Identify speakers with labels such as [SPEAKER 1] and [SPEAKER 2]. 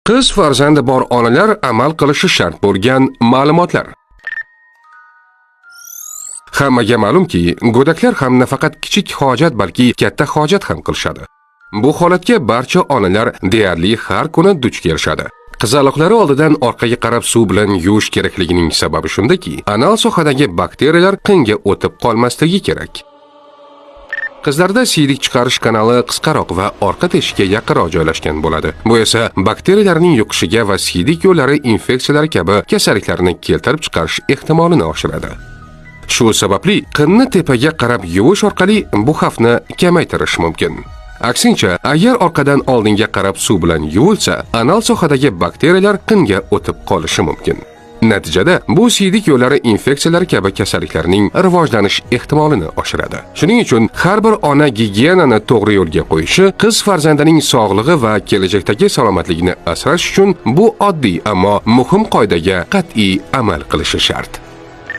[SPEAKER 1] Qiz farzandi bor onalar amal qilishi shart bo'lgan ma'lumotlar. Hammaga ma'lumki, go'daklar ham nafaqat kichik hojat, balki katta hojat ham qilishadi. Bu holatga barcha onalar deyarli har kuni duch kelishadi. Qizaloqlari oldidan orqaga qarab suv bilan yuvish kerakligining sababi shundaki, anal sohadagi bakteriyalar qinga o'tib qolmasligi kerak. Qizlarda siydik chiqarish kanali qisqaroq va orqa teshikka yaqinroq joylashgan bo'ladi. Bu esa bakteriyalarning yuqishiga va siydik yo'llari infeksiyalari kabi kasalliklarni keltirib chiqarish ehtimolini oshiradi. Shu sababli qinni tepaga qarab yuvish orqali bu xavfni kamaytirish mumkin. Aksincha, agar orqadan oldinga qarab suv bilan yuvilsa, anal sohadagi bakteriyalar qinga o'tib qolishi mumkin. Natijada bu siydik yo'llari infeksiyalari kabi kasalliklarning rivojlanish ehtimolini oshiradi. Shuning uchun har bir ona gigiyenani to'g'ri yo'lga qo'yishi, qiz farzandining sog'lig'i va kelajakdagi salomatligini asrash uchun bu oddiy, ammo muhim qoidaga qat'iy amal qilishi shart.